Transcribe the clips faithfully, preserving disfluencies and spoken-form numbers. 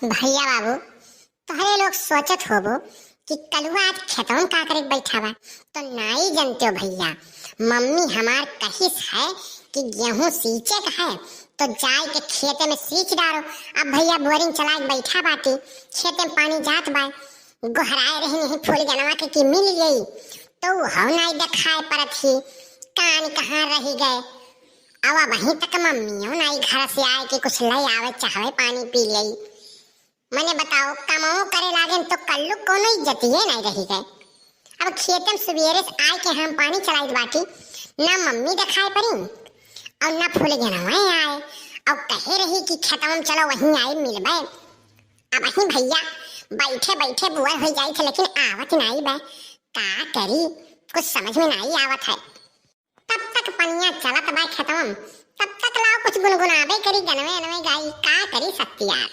भइया बाबू, तोहरे लोग सोचत होबो कि कलुआ आज खेतवा में का करे बैठा बा, तो नाई जनते हो भइया, मम्मी हमार कहिस है कि गेहूं सींचे का है, तो जाए के खेते में सींच डारो। अब भइया बोरिंग चला के बैठा बाटी, खेते में पानी जात बा, गोहराए रही नहीं फूल गनवा के कि मिल गई, तो हव नाई देखाए परत ही, कान कहाँ रही गए। अब वहीं तक मम्मियों नाई घर से आए कि कुछ ले आवे चाहवे पानी पी ले। मने बताओ, कमाओ करे लागेन तो कल्लू कोनो इज्जतिये नाई रही गए। अब खेते में सुबेरे से आए के हम पानी चलाइत बाटी, ना मम्मी देखाए पड़ी और ना फूल गनवा आए। और कहे रही कि खेतवा में चलो वहीं आए मिलबे। अब ही भइया बैठे बैठे बुअर हो जाई थे, लेकिन आवत नाई बे। का करी, कुछ समझ में नाई आवत है। तब तक पनिया चलत बा खेतवा में, तब तक लाओ कुछ गुनगुनाबे करी, गनवे अनवे गाई, का करी शक्ति यार।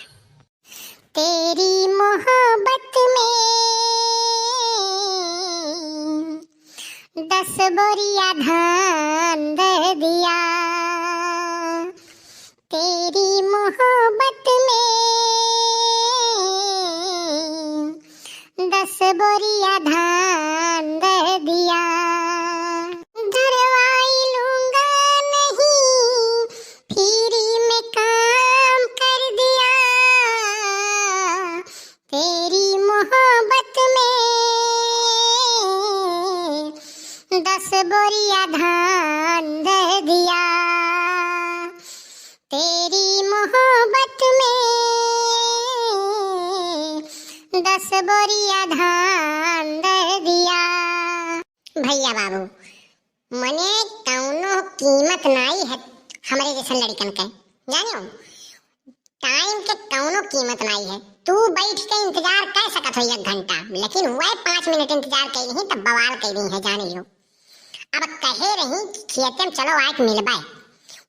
तेरी मोहब्बत में दस बोरिया धान दे दिया, तेरी मोहब्बत में दस बोरिया धान दे दिया। घरवाई लूंगा नहीं, फ्री में काम कर दिया। तेरी मोहब्बत में दस बोरिया धान दे दिया। तेरी मोहब्बत में दस बोरिया धान दे दिया। भइया बाबू, मने कौनो कीमत नाई है हमरे जैसन लड़िकन के, जानियो, टाइम के कौनो कीमत नाई है। तू बैठ के इंतजार कर सकत हो एक घंटा, लेकिन वह पाँच मिनट इंतजार कई रही तब बवाल कई रही है, जान लियो। अब कहे रही कि खेते में चलो आके मिलबे,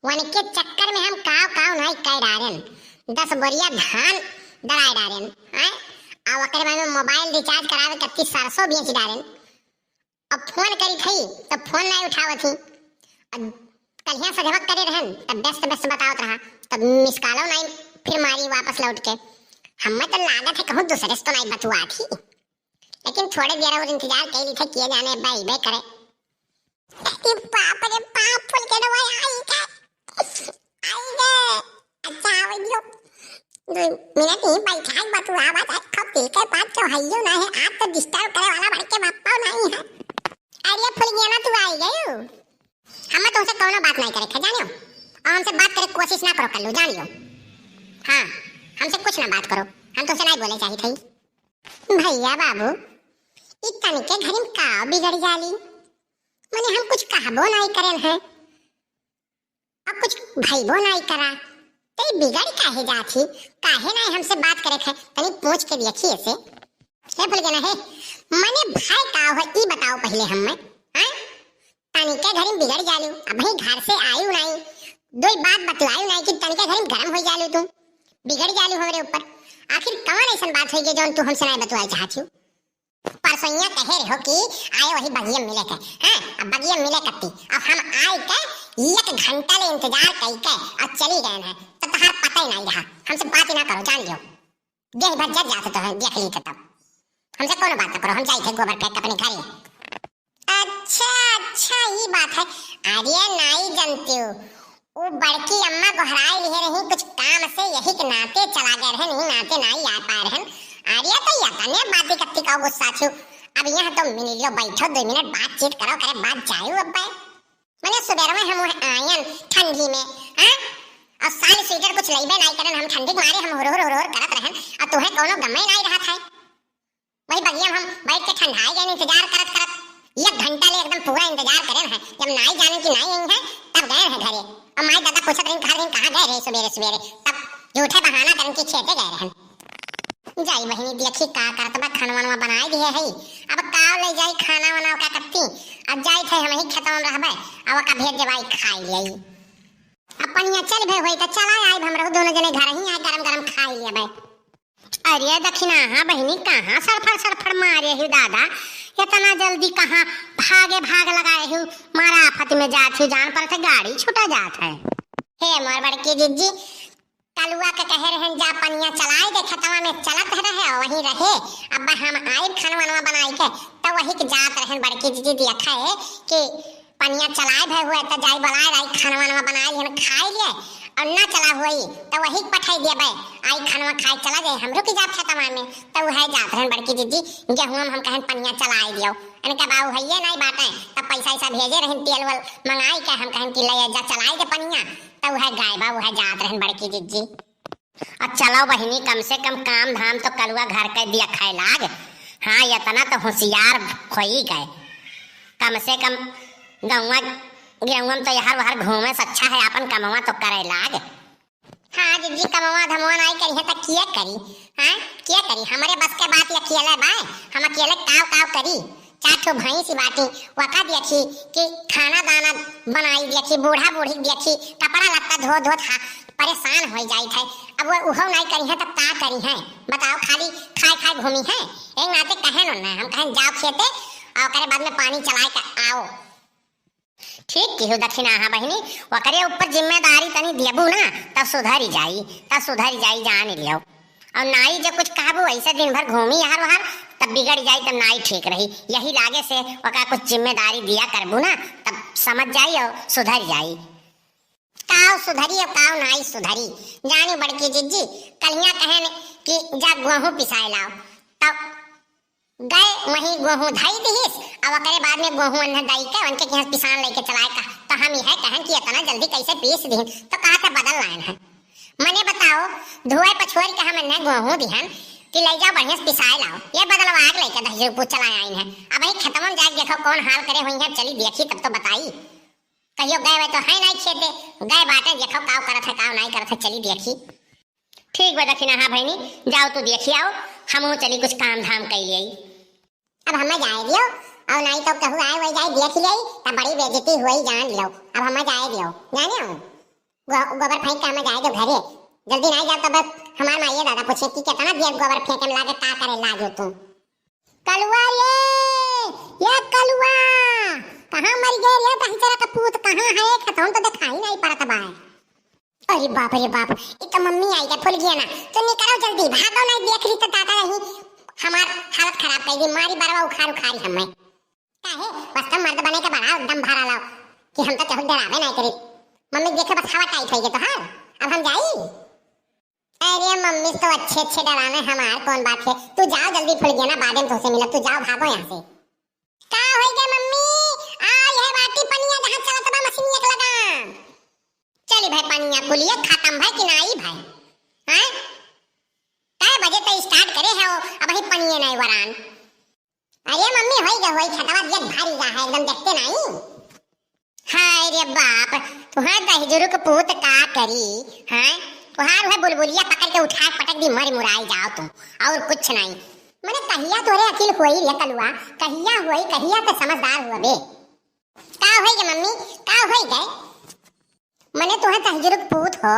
वनके चक्कर में हम काव काव नाई कह डारेन, दस बोरिया धान दराए डारेन, हैं? आ ओकरे बाद में मोबाइल रिचार्ज करावे कत्ती सरसों बेच डारेन। अब फोन करी थी तब फोन नाई उठावत ही। अब कलिया सजवा करे रहन तब व्यस्त व्यस्त बतावत रहा, तब मिस कॉलो नाई फिर मारी वापस लौट के। हमें तो लागत है कहूँ दूसरे से तो नाई बतुआ थी, लेकिन थोड़े देर और इंतजार कर ली थे, किए जाने बे बे करे। अरे बाप रे बाप, फूल के डबा आई का? आई गे। अच्छा, आवे दियो। दो मिनट ही बैठा है, बतुआ बात है, खप पी के बात तो है ही ना है। आज तो डिस्टर्ब करे वाला बड़के बापा नहीं है। अरे फुलगियाना, तू आई गयो। हमें तुमसे कौनो बात नहीं करे खे, जानियो। और हमसे बात करे कोशिश ना करो कर लो, जानियो। हाँ, हमसे कुछ ना बात करो, हम तुमसे नहीं बोले चाहिए थे। भइया बाबू, ई तनिके घरी में का बिगड़ जाली? मने हम कुछ कहबो नहीं करेन है। अब कुछ भइबो नाई करा, ते बिगड़ काहे जात ही? काहे नाई हमसे बात करे थे? तनी पूछ के देखी ऐसे। हे फुलगेना हे, मने भाई का हो, ई बताओ पहिले हम्मे, हाँ? तनिके घरी में बिगड़ जालू, अबही घर से आयु नाई, दोई बात बतलायु नाई कि तनिके घरी में गरम हो जालू तू, बिगड़ जालू हमरे ऊपर। आखिर कौन ऐसन बात होई गई जौन तू हमसे नाई बतलाए चाहत हू? परसोइया कहे रहो कि आए वही बगिया मिले के, हैं? अब बगिया मिले कत्ती, अब हम आए के एक घंटा ले इंतजार कई के और चली गए हैं, तो तहार पता ही नहीं रहा। हमसे बात ही ना करो, जान लियो। देह भर जर जाते तो है, देख ली तो तब। हमसे कोनो बात ना करो, हम जाई थे गोबर फेंक के अपने घरे। अच्छा, अच्छा, ई बात है। अरे नाई जनती हूँ, उ बड़की अम्मा गोहराए लिहे रही कुछ काम से, यही के नाते चला गए रहे, नहीं नाते नाई आ पाए रहन। अरे तो यतने बात ही कत्ती का गुस्सा छू। अब यहाँ तो मिल लो, बैठो, दो मिनट बातचीत करो, करे बात जायू अब। मने सुबेर में हम वह आयन ठंडी में, हाँ? और साल स्वेटर कुछ लइबे नाई करन, हम ठंडी के मारे हम हुरहुर हुरहुर करत रहन, और तुहे कोनो गमे नाई रहत है। वही बगिया में हम बैठ के ठंडाए गए इंतजार करत करत। एक घंटा ले एकदम पूरा इंतजार करे हैं। जब नाई जाने कि नाई आई है, तब गए हैं घरे। और माई दादा पूछत रही, कहा रही, "कहाँ गए रहे सुबेरे सुबेरे?" तब झूठे बहाना करन कि खेते गए रहन। जाई बहिनी, देखी का करत बा, खाना वाना बनाए दिए है। अब का ले जाई खाना वाना का कत्ती? अब जाई थे हम ही खेतवा में रहबे, अब का भेज देबाई खाई ले। अब पनिया चल भे होई त चला आई, हम रहू दोनों जने घर ही आए, गरम गरम खाई लेबे। अरे दखिनहा बहिनी, कहाँ सड़फड़ सड़फड़ मारे हू दादा, इतना जल्दी कहाँ भागे भाग लगाए हू, मारा आफत में जात हू, जान पर थे गाड़ी छूटा जात है। हे मोर बड़की जिज्जी, कलुआ के कहे रहन, "जा पनिया चलाए दे खेतवा में," चलत रहे और वहीं रहे। अब हम आइब खाना वाना बनाई के, तो वही के जात रहन बड़की जिज्जी दिया खाए कि पनिया चलाए भय हुए तो जाई बोलाए रही, खाना वाना बनाए लिहन खाए लिए, और ना चला हुई तो वही के पठाई दिया बे, आई खाना खाए चला जाए, हम रुक जाब खेतवा में। तो वह जात रहन बड़की जिज्जी, गेहूं में हम कहन पनिया चलाए दियो, इनका बाबू है ये नहीं बाटे, तब पैसा ऐसा भेजे रहन तेल वेल मंगाई के, हम कहन कि ले जा चलाए दे पनिया, तो वह गाय बा वह जात रहन बड़की जिज्जी। आ चलो बहिनी, कम से कम काम धाम तो कलुआ घर के दिया खाए लाग। हाँ, इतना तो होशियार होई गए। कम से कम गौवा गेहूं में तो यहर वहर घूमे से अच्छा है, आपन कमवा तो करे लाग। हाँ जिज्जी, कमवा धमवा नाई करी है तो किया करी? हाँ, किया करी? हमरे बस के बात ये अकेले बाय, हम अकेले काव काव करी? चार ठो भैंस बाटी, वका देखी कि खाना दाना बनाई देखी, बूढ़ा बूढ़ी देखी, कपड़ा लत्ता धो धो था परेशान हो जाई थे। अब वो उहो नाई करी है तब का करी है बताओ? खाली खाए खाए घूमी है। एक नाते कहे न, हम कहें जाओ खेते और ओकरे बाद में पानी चलाए के आओ। ठीक किहू दखिनाहा बहिनी, ओकरे ऊपर जिम्मेदारी तनी देबू ना, तब सुधरी जाई, तब सुधरी जाई, जान लियो। और नाई जो कुछ कहबू, ऐसे दिन भर घूमी यहर वहर, तब बिगड़ जाई, तब नाई ठीक रही। यही लागे से ओका कुछ जिम्मेदारी दिया करबू ना, तब समझ जाई और सुधर जाई। काव सुधरी और काव नाई सुधरी, जानी बड़की जिज्जी, कलिया कहन कि जा गोहूं पिसाए लाओ, तब गए वहीं गोहूं धई दिहिस, अब ओकरे बाद में गोहूं अन्ह दई के उनके किहाँ पिसान लेके चलाए का, तो हम यह कहन कि इतना जल्दी कैसे पीस दिहिन, तो कहा था बदल लायन है। मने बताओ, धोए पछोर के हम अन्ह गोहूं दिहन कि ले जाओ बढ़िया से पिसाए लाओ, ये बदलवा के लेके दहिजरू पूत चला आइन है। अब वही खेतवा में जाके देखो कौन हाल करे हुई है, चली देखी तब तो बताई। कहियो गए हुए तो है नहीं खेते, गए बाटे देखो काव करत है काव नहीं करत है, चली देखी। ठीक बा दखिनाहा बहिनी, जाओ तू देखी आओ, हमहू चली कुछ काम धाम कई लेई। अब हमें जाए दियो, और नहीं तो कहू आए वही जाए देख लेई, तब बड़ी बेइज्जती हुई जान लो। अब हमें जाए दियो, जाने हो? गो-, गोबर फेंक के हमें जाए दो घरे, जल्दी नहीं जाओ तब हमार माइये दादा पूछे कि कितना देर गोबर फेंके में लागे, का करे लागे तू। कलुआ रे, ये कलुआ, कहाँ मर गए रे? दहिजरा का पूत कहाँ है? खेतवन तो दिखाई नहीं पड़त बा। अरे बाप रे बाप, ई तो मम्मी आई गए, फुलगिया ना। तो निकरो जल्दी, भागो नहीं देख ली तो दादा नहीं हमार हालत खराब कर दी, मारी बरवा उखाड़ उखाड़ी हमें। काहे? बस तो मर्द बने के बड़ा दम भरा लाओ कि हम तो केहू डरावे नहीं करी। मम्मी देखे बस हवा टाइट हो गई तो हाल, अब हम जाई। अरे मम्मी तो अच्छे अच्छे डरावे हमार कौन बात है, तू जाओ जल्दी फुलगिया ना, बाद में तुझसे मिलब, तू जाओ भागो यहाँ से। का होई गए मम्मी? आ यह बाटी पनिया जहाँ चलत बा मशीनिया के लगाम। चली भाई पनिया कुलिया खत्म भाई कि नाई भाई? हैं? कै बजे तो स्टार्ट करे है वो, अब ही पनिया नहीं वरान। अरे मम्मी होई गए होई, खेतवा दिया भारी रहा है एकदम देखते नहीं। हाय रे बाप, तुहार दहिजरू के पूत का करी, हैं? तुहार वह बुलबुलिया पकड़ के उठा के पटक दी, मर मुराई जाओ तुम, और कुछ नहीं। मने कहिया तोरे अकिल होई रे कलुआ, कहिया होई, कहिया ते समझदार हुआ बे? का होई गे मम्मी, का होई गे? मने तुहे दहिजरू के पूत हो,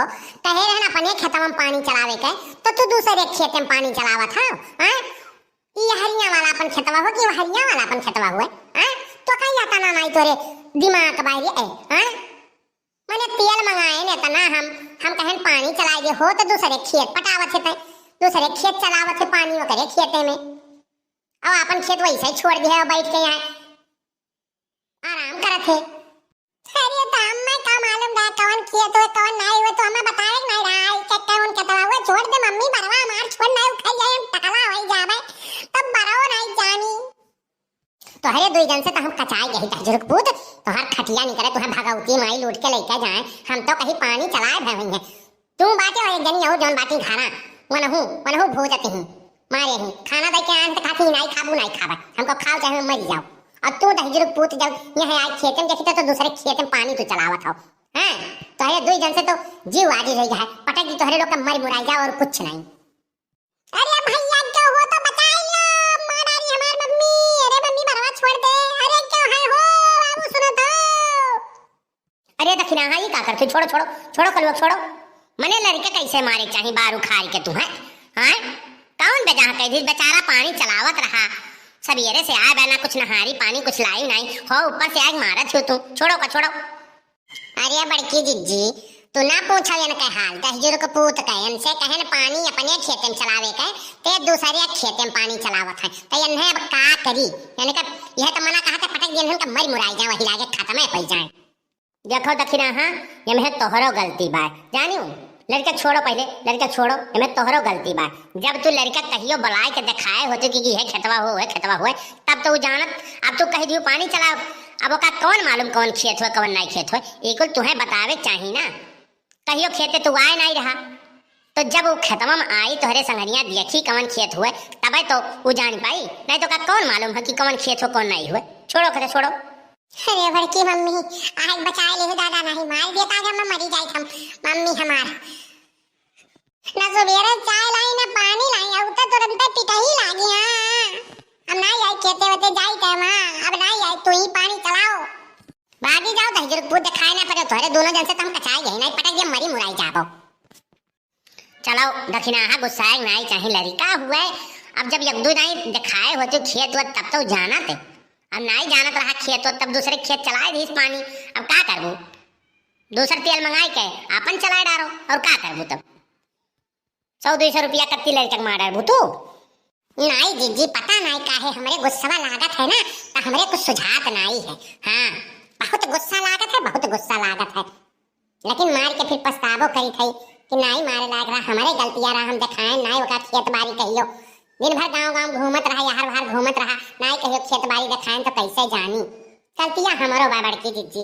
कहे रहन अपने खेतवा में पानी चलावे के, तो तू दूसरे खेते में पानी चलावत हो, हैं? ई हरिया वाला अपन खेतवा हो कि हरिया वाला अपन खेतवा हुए, हैं? तो कहीं आता ना नाई तोरे दिमाग बाहरी है, हैं? मने तेल मंगाए ने तना हम, हम कहन पानी चलाए दे हो तो दूसरे खेत पटावत है तै, दूसरे खेत चलावत है पानी ओकरे खेते में। अब अपन खेत वैसे ही छोड़ दे है बैठ के यहाँ आराम करत है। अरे तो हमें का मालूम रहा कौन खेत हुए कौन नाई हुए, तो हमें बतावे के नहीं रहा है कि कौन खेतवा हुए। छोड़ दे मम्मी, बरवा हमार छोड़ नहीं उखड़ जाए, हम टकला हो जावे, तब बरवा नहीं जानी। तोहरे दुई जन से तो हम कचाए गई दहिजरू के पूत, तोहर खटिया निकरे, तोहर भगवती माई लूट के लेके जाए, हम तो कहीं पानी चलाए भय हुई है। तू बाटे और एक जनी और जौन बाटी घरा, वनहू, वनहू भोजत ही, मारे ही, खाना दे के आन तो खाती नहीं खाबू नहीं खाबा, हमको खाओ चाहे मर जाओ। और तू दहिजरू के पूत जब यहाँ आए खेते में देखी तो, तो दूसरे खेते में पानी तू चलावत हो, हैं? तोहरे दुई जन से तो जीव आजी रही है, पटक दी तोहरे लोग का मर मुराई जाओ और कुछ नहीं। अरे भैया, क्यों हो तो बचाई लो, मार डारी हमार मम्मी। अरे मम्मी, बरवा छोड़ दे। अरे क्यों है हो बाबू, सुनो तो। अरे दखिना, हाँ, ये का करते? छोड़ो, छोड़ो, छोड़ो कलुआ, छोड़ो। मने लड़के कैसे मारे चाही बारू खाई के तू, हैं? हाँ? कौन बेजा कह दी? बेचारा पानी चलावत रहा, सवेरे से आए बा ना कुछ नहारी पानी कुछ लाई नहीं हो, ऊपर से आए मारत हो तू। छोड़ो का, छोड़ो। अरे बड़की जिज्जी, तू ना पूछो इनके हाल, दहिजुर के पूत के, इनसे कहेन पानी अपने खेते में चलावे के, ते दूसरे खेते में पानी चलावत है। ते इन्हें अब का करी? इनके यह तो मना कहा थे पटक दिए, इनके मर मुराई जाए, वही लागे खत्म है पै जाए। देखो दखिना, हाँ, ये में तोहरो गलती बा, जानियो। लड़का छोड़ो पहले, लड़का छोड़ो, ये में तोहरो गलती बा। जब तू लड़का कहियो बुलाए के दिखाए होते कि, कि है खेतवा हो, है खेतवा हो, तब तो उ जानत। अब तू कह दियो पानी चलाओ, अब ओका कौन मालूम कौन खेत हो, कौन नाई खेत हो, ये कुल तुहें बतावे चाही ना। कहियो खेते तू आए नाई रहा, तो जब वो खेतवा में आई तोहरे संगनिया देखी कौन खेत हुए, तबे तो वो जान पाई, नहीं तो का कौन मालूम है कि कौन खेत हो कौन नाई हुए। छोड़ो खेते छोड़ो। अरे बड़की मम्मी, आज बचाए ले दादा, नहीं मार देता जब मैं मरी जाई हम, मम्मी हमार। ना सुबेरे चाय लाई ना पानी लाई, अब तो तुरंत पिटही लागी। हाँ, अब नाई आई खेते वेते जाई ते माँ, अब नाई आई, तू ही पानी चलाओ। भागी जाओ, दहिजर पूत दिखाए ना पड़े, तोहरे दोनों जन से तो हम कचाए गए, नहीं पटक ये मरी मुराई जाबो। चलो दखिना, हाँ, गुस्साए नाई चाहे लड़का हुए। अब जब एक दो नाई दिखाए होते खेत हुए तब तो जाना थे। अब नाई जानत रहा खेत हुए तब दूसरे खेत चलाए दीस पानी। अब का करबू? दूसर तेल मंगाए के आपन चलाए डारो, और का करबू तब? सौ दो सौ रुपया कत्ती लड़का के मार डारबू तू? नाई जीजी, पता नाई काहे हमरे गुस्सा लागत है ना, तो हमरे कुछ सुझात नाई है। हाँ, बहुत गुस्सा लागत है, बहुत गुस्सा लागत है। लेकिन मार के फिर पछतावो करी थई कि नाई मारे लायक रहा, हमरे गलतिया रहा, हम देखाएन नाई ओका खेत बारी कहियो। दिन भर गांव गांव घूमत रहा, यार बाहर घूमत रहा, नाई कहियो खेत बारी देखाएन तो कैसे जानी? गलतिया हमरो बा बड़की जीजी।